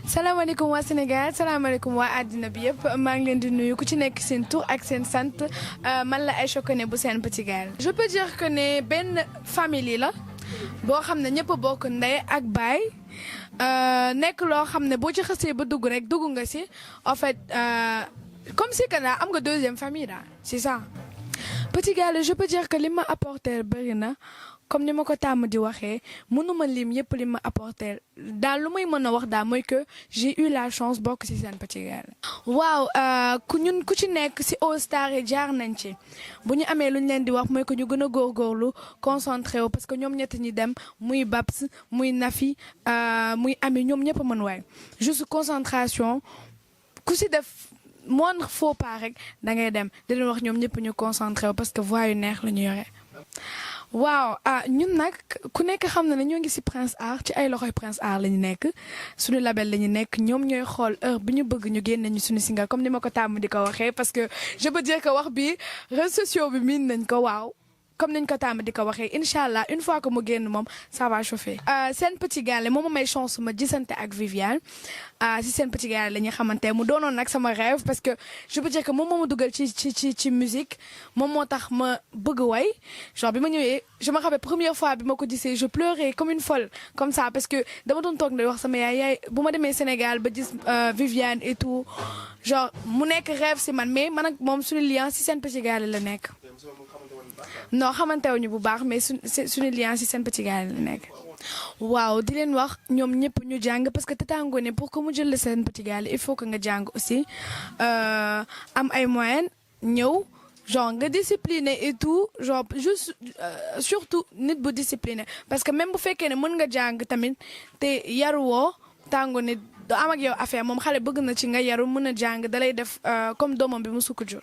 salaamaaleykum waa Sénégal salaamaaleykum waa àddina bi yëpp maa ngi leen di nuyu ku ci nekk seen tur ak seen sant man la Aïcha Koné bu Sen Petit Gallé. je peux dire que ne benn famille la boo xam ne ñëpp a bokk ndey ak baay nekk loo xam ne boo ci xasee ba dugg rek dugg nga si en fait comme si que am nga deuxième famille daal c'est ça. Petit Gallé je peux dire que li ma apporté bëri na. Comme ni ma ko tàmm di waxee mënuma lim yëpp li ma apporter daal lu may mën a wax daal mooy que j'ai eu la chance bokk ci Sen Petit Gallé. waaw ku ci nekk ci All Star yi jaar nañ ci bu ñu amee lu ñu leen di wax mooy que ñu gën a góorgóorlu concentré wu parce que ñoom ñett ñi dem muy Babs muy Nafi muy Ami ñoom ñëpp a mën waay juste concentration ku ci def moindre faux pas rek da ngay dem di leen wax ñoom ñëpp ñu concentré wu parce que voix yu neex la ñu yore. waaw ñun nag ku nekk xam na ne ñoo ngi ci Prince Art ci ay loxoy Prince Art la ñu nekk suñu label la ñu nekk ñoom ñooy xool heure bi ñu bëgg ñu génne ñu suñu single comme ni ma ko tàmm di ko waxee parce que je peux dire que wax bi réseaux sociaux bi miin nañ ko waaw comme niñ ko tàmm di ko waxee incha allah une fois que mu génn moom ça va chauffer. Sen Petit Gallé moom may chance ma gisante ak Viviane ci Sen Petit Gallé la ñu xamante mu doonoon nag sama rêve parce que je peux dire que moom moo ma dugal ci musique moom moo tax ma bëgg way genre bi ma ñëwee je me rappelle première fois bi ma ko gisee je pleurais comme une folle comme ça parce que dama doon toog di wax sama yaay bu ma demee Sénégal ba gis Viviane et tout genre mu nekk rêve ci man mais man ak moom suñu lien ci Sen Petit Gallé la nekk. non xamantewuñu bu baax mais suñu lien ci Sen Petit Gallé la nekk. waaw di leen wax ñoom ñëpp ñu jàng parce que Tata Ngoné pour que mu jël la Sen Petit Gallé il faut que nga jàng aussi am ay moyens ñëw genre nga discipliné et tout genre juste surtout nit bu discipliné parce que même bu fekkee ne mën nga jàng tamit te yaruwoo Tata Ngoné do am ak yow affaire moom xale bëgg na ci nga yaru mën a jàng dalay def comme doomam bi mu sukk jur.